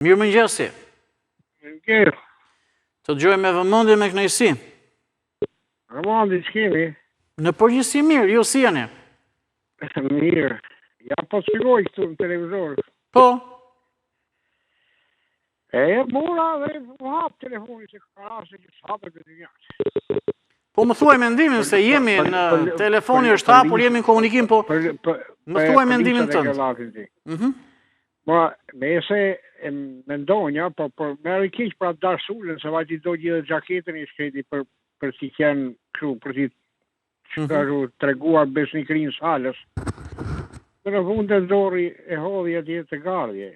Mirëmëngjesi. Mirëmëngjes. Të dëgjoj me vëmendje me kënaqësi. Armandi, ç'kemi? Në përgjithësi mirë, ju si jeni? Mirë. Ja po shikoj këtu në televizor. Po. E e mora dhe u hap telefoni se ka raste që s'hapet me dynja. Po më thuaj mendimin se jemi në telefoni është hapur, jemi në komunikim, po më thuaj mendimin tënd. Mhm. Ma, me se e mendonja, po, po më erdhi keq për atë Dash Sulën, se vajti dogji edhe xhaketën i shkreti për, për t'i qenë kështu, për t'i mm -hmm. treguar besnikërinë Salës. Dhe në fund e nxori e hodhi atje te gardhi.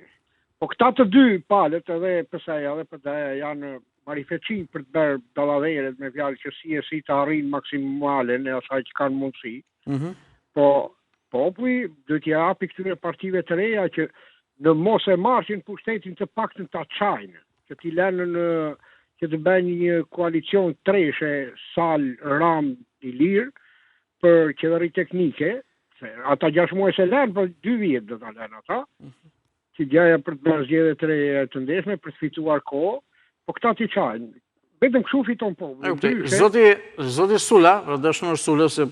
Po këta të dy palët edhe PS-ja edhe PD-ja janë marifetçinj për të bërë dallaveret me fjalë që si e si të arrijnë maksimalen e asaj që kanë mundësi. Mm -hmm. Po populli duhet t'i japi këtyre partive të reja që në mos e marrin pushtetin të paktën ta çajnë, që t'i lënë në që të bëjnë një koalicion treshe Salë Ramë Ilir për qeveri teknike, se ata 6 muaj s'e lënë, por 2 vjet do ta lënë ata. Mm -hmm. Që gjaja për të bërë zgjedhje të reja të ndershme për të fituar kohë, po këta t'i çajnë. Vetëm kështu fiton populli. Zoti zoti Sula, pra Dashnor Sula se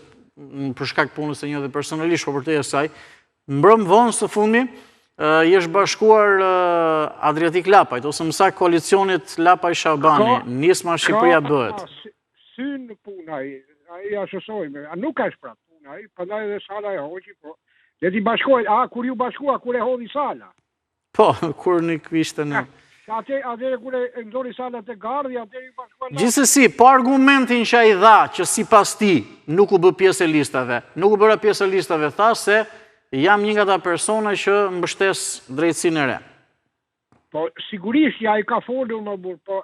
për shkak punës e njoh dhe personalisht po përtej asaj, mbrëm vonë së fundmi i është bashkuar Adriatik Lapajt ose më saktë koalicionit Lapaj Shabani, Nisma Shqipëria bëhet. Syn në punë ai, ai ashtu me, a nuk është pra punë ai, prandaj edhe Sala e hoqi, po le t'i bashkohet, a kur iu bashkua kur e hodhi Sala. Po, kur nuk ishte në Atë atëherë kur e nxori Sala te gardhi, atëherë iu bashkua. Gjithsesi, po argumentin që ai dha, që sipas tij nuk u bë pjesë e listave, nuk u bëra pjesë e listave, tha se jam një nga ata persona që mbështes drejtësinë e re. Po, sigurisht që ai ka folur më burrë, po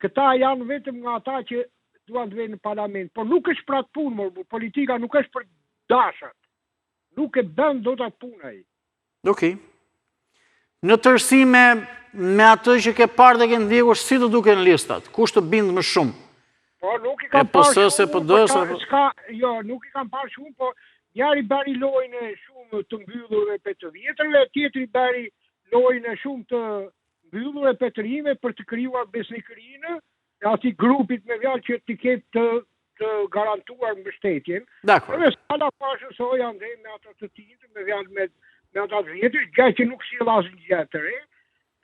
këta janë vetëm nga ata që duan të venë në parlament, po nuk është për atë punë më burrë, politika nuk është për dashat. Nuk e bën dot atë punë ai. Okej. Në tërësi me, me atë që ke parë dhe ke ndjekur, si të duken listat? Kush të bind më shumë? Po, nuk i kam parë shumë, po PD-së, s'ka, jo, nuk i kam parë shumë, po njëri bëri lojën e shumë të mbyllur e të vjetërve, tjetri bëri lojën e shumë të mbyllur e të rinjve për të krijuar besnikërinë e atij grupit me fjalë që t'i ketë të të garantuar mbështetjen. Dakord. Edhe Sala po ashtu soi andej me ata të tinjtë, me fjalë me me ata të vjetër, gjë që nuk sjell asnjë gjë të re.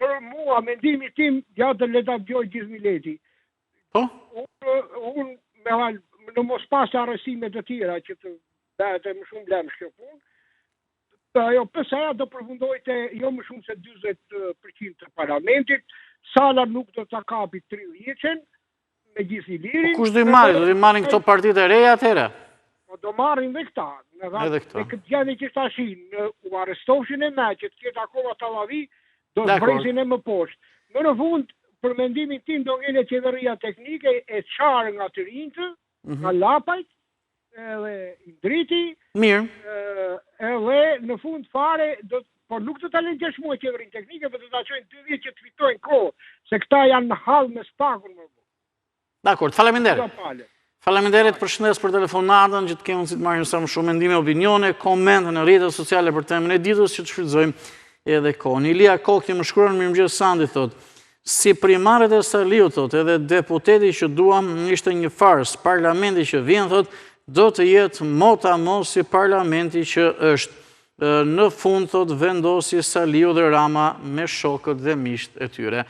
Për mua mendimi tim, ja të le ta dëgjoj gjithë mileti. Po? Unë unë me fjalë në mos pas arrestime të tjera që të bëhet më shumë lëmsh kjo punë, Ajo PS-ja do përfundojë te jo më shumë se 40% të parlamentit, Sala nuk do ta kapi 30-shen, me gjithë Ilirin. Po kush do i marrin? Do i marrin këto partitë e reja atëherë? Po do marrin dhe këta. Në edhe këta. Me këtë gjendje që tashi, në u arrestofshin e me, që të ketë akoma tallavi, do të zbresin e më poshtë. Më në fund, për mendimin tim do ngelet qeveria teknike e çarë nga të rinjtë, mm -hmm. nga Lapajt, edhe Indriti. Mirë. Edhe në fund fare do por nuk do ta lënë 6 muaj qeverinë teknike, por do ta çojnë 2 vjet që të fitojnë kohë, se këta janë në hall me SPAK-un më vonë. Dakord, faleminderit. Faleminderit, përshëndes për telefonatën që të kemi mundësi të marrim sa më shumë mendime, opinione, komente në rrjetet sociale për temën e ditës që të shfrytëzojmë edhe kohën. Ilia Kokti më shkruan mirëmëngjes Sandi thotë, Si primaret e Saliut, thotë, edhe deputeti që duam ishte një farsë, parlamenti që vjen, thotë, do të jetë mot a mot si parlamenti që është. Në fund, thotë, vendosi Saliu dhe Rama me shokët dhe miqtë e tyre.